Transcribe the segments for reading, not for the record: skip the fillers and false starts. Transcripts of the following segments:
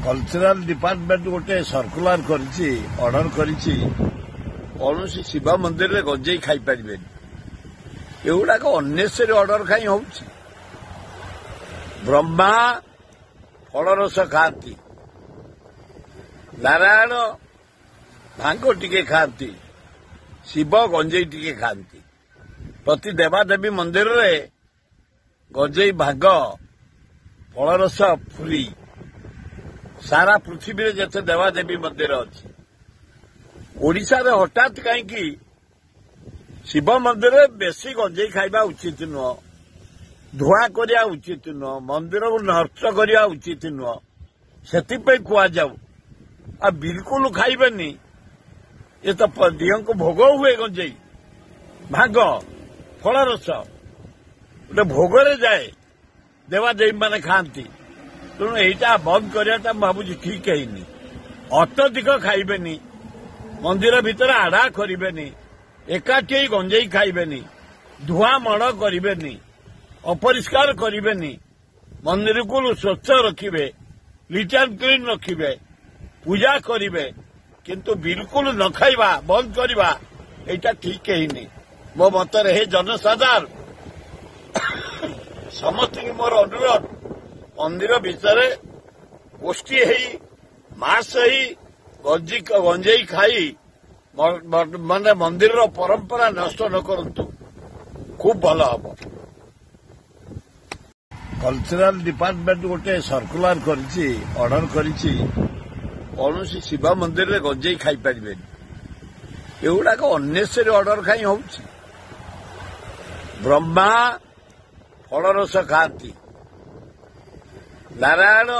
Cultural department ଗୋଟେ circular କରିଛି, order କରିଛି, କୌଣସି ଶିବ ମନ୍ଦିରରେ ଗଞ୍ଜେଇ ଖାଇପାରିବେନି। ଏଗୁଡ଼ାକ ଅନ୍ନେସେରୀ ଅର୍ଡର କାହିଁ ହଉଛି? ବ୍ରହ୍ମା ଫଳରସ ଖାଆନ୍ତି, ନାରାୟଣ ଭାଙ୍ଗ ଟିକେ ଖାଆନ୍ତି, ଶିବ ଗଞ୍ଜେଇ ଟିକେ ଖାଆନ୍ତି। ପ୍ରତି ଦେବାଦେବୀ ମନ୍ଦିରରେ ଗଞ୍ଜେଇ, ଭାଙ୍ଗ, ଫଳରସ ଫ୍ରି। ସାରା ପୃଥିବୀରେ ଯେତେ ଦେବାଦେବୀ ମନ୍ଦିର ଅଛି, ଓଡ଼ିଶାରେ ହଠାତ୍ କାହିଁକି ଶିବ ମନ୍ଦିରରେ ବେଶୀ ଗଞ୍ଜେଇ ଖାଇବା ଉଚିତ ନୁହଁ, ଧୂଆଁ କରିବା ଉଚିତ ନୁହଁ, ମନ୍ଦିରକୁ ନଷ୍ଟ କରିବା ଉଚିତ ନୁହଁ, ସେଥିପାଇଁ କୁହାଯାଉ। ଆଉ ବିଲକୁଲ ଖାଇବେନି, ଏ ତ ଦିଅଙ୍କୁ ଭୋଗ ହୁଏ। ଗଞ୍ଜେଇ, ଭାଙ୍ଗ, ଫଳରସ ଗୋଟେ ଭୋଗରେ ଯାଏ, ଦେବାଦେବୀ ମାନେ ଖାଆନ୍ତି। ତେଣୁ ଏଇଟା ବନ୍ଦ କରିବାଟା ମୁଁ ଭାବୁଛି ଠିକ ହେଇନି। ଅତ୍ୟଧିକ ଖାଇବେନି, ମନ୍ଦିର ଭିତରେ ଆଢା କରିବେନି, ଏକାଠି ହେଇ ଗଞ୍ଜେଇ ଖାଇବେନି, ଧୂଆଁ ମଣ କରିବେନି, ଅପରିଷ୍କାର କରିବେନି, ମନ୍ଦିରକୁ ସ୍ୱଚ୍ଛ ରଖିବେ, ନିଟ୍ ଆଣ୍ଡ କ୍ଲିନ୍ ରଖିବେ, ପୂଜା କରିବେ, କିନ୍ତୁ ବିଲକୁଲ ନ ଖାଇବା ବନ୍ଦ କରିବା ଏଇଟା ଠିକ ହେଇନି ମୋ ମତରେ। ହେ ଜନସାଧାରଣ, ସମସ୍ତଙ୍କୁ ମୋର ଅନୁରୋଧ, ମନ୍ଦିର ଭିତରେ ଗୋଷ୍ଠୀ ହେଇ ମାସ ହେଇ ଗଞ୍ଜେଇ ଖାଇ ମାନେ ମନ୍ଦିରର ପରମ୍ପରା ନଷ୍ଟ ନ କରନ୍ତୁ, ଖୁବ୍ ଭଲ ହବ। କଲଚରାଲ ଡିପାର୍ଟମେଣ୍ଟ ଗୋଟେ ସର୍କୁଲାର କରିଛି, ଅର୍ଡର କରିଛି, କୌଣସି ଶିବ ମନ୍ଦିରରେ ଗଞ୍ଜେଇ ଖାଇପାରିବେନି। ଏଗୁଡ଼ାକ ଅନ୍ନେସେରୀ ଅର୍ଡର କାହିଁ ହଉଛି? ବ୍ରହ୍ମା ଫଳରସ ଖାଆନ୍ତି, ନାରାୟଣ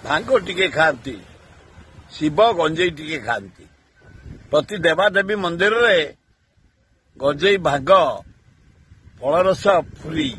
ଭାଙ୍ଗ ଟିକେ ଖାଆନ୍ତି, ଶିବ ଗଞ୍ଜେଇ ଟିକେ ଖାଆନ୍ତି। ପ୍ରତି ଦେବାଦେବୀ ମନ୍ଦିରରେ ଗଞ୍ଜେଇ, ଭାଙ୍ଗ, ଫଳରସ ଫ୍ରି।